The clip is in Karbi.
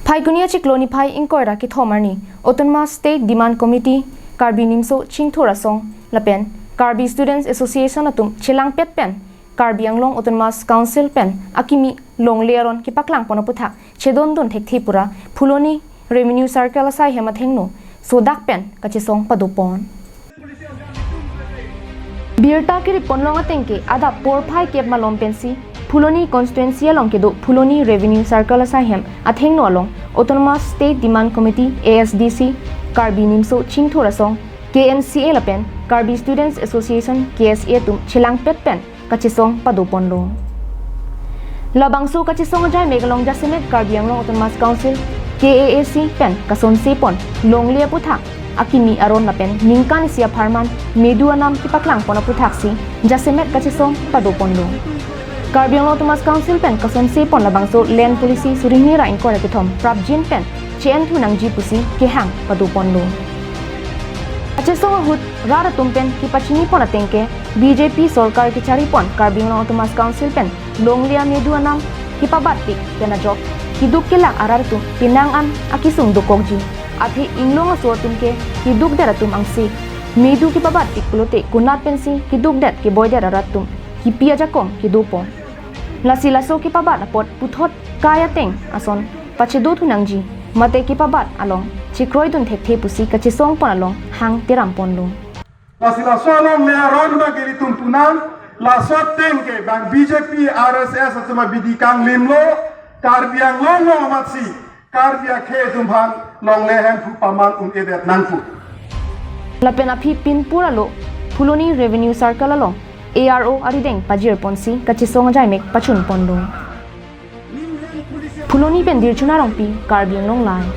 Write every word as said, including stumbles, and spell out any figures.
Phaikuni achiklo niphai ingkoi ra kethom arni Autonomous State Demand Committee, Karbi Nimso Chingthur Asong lapen Karbi Students Association atum chelangpet pen Karbi Anglong Autonomous Council pen akimi longle aron kepaklangpon aputhak chedondun thekthe pura Phuloni Revenue Circle asai hem athengno sodak pen kachesong padopon. Birta kiriponlong ateng ke adap porphai kep malom pensi Phuloni constituency along kedo Phuloni Revenue Circle asai hem athengno along Autonomous State Demand Committee, A S D C, Karbi Nimso Chingthur Asong, K N C A lapen Karbi Students Association, K S A atum chelangpet pen kachesong padoponlo. Labangso kachesong ajai mek along jasemet Karbi Anglong Autonomous Council, K A A C pen kasonsepon longle aputhak akimi aron lapen ningkan isi apharman medu anam kepaklangpon aputhaksi jasemet kachesong padoponlo. Karbi Anglong Autonomous Council pen kasonsepon labangso Land Policy suri hini ra ingkoi ra kethom prapjin pen che-en thu nangji pusi kehang padoponlo. Kachesong ahut rat atum pen kepachinipon ateng ke B J P sorkar kecharipon Karbi Anglong Autonomous Council pen longle amedu anam kepabatpik pen ajok keduk kelak arat atum penang an akesung dokokji. Athe inglong aso atum ke kedukdet atum angse medu kepabatpik pulote konat pensi kedukdet keboidet arat atum kipi ajakong kedopon. Lasi laso kepabat apot puthot kai ateng ason pachedo thu nangji, mate kepabat along chekroidun thekthe pusi kachesongpon along hang teramponlo. Lasi laso along le aron bagi ilitum punan, laso ateng ke bang B J P, R S S atum abidi kanglimlo, Karbi Anglong along amatsi Karbi akhei atum aphan longle hemphu paman un-edet nangpu. Lapen aphi pinpur alo Phuloni Revenue Circle along A R O arideng pajirponsi kachesong ajai mek pachunponlo. Phuloni pen Dirchuna Rongpi, Karbi Anglong Live.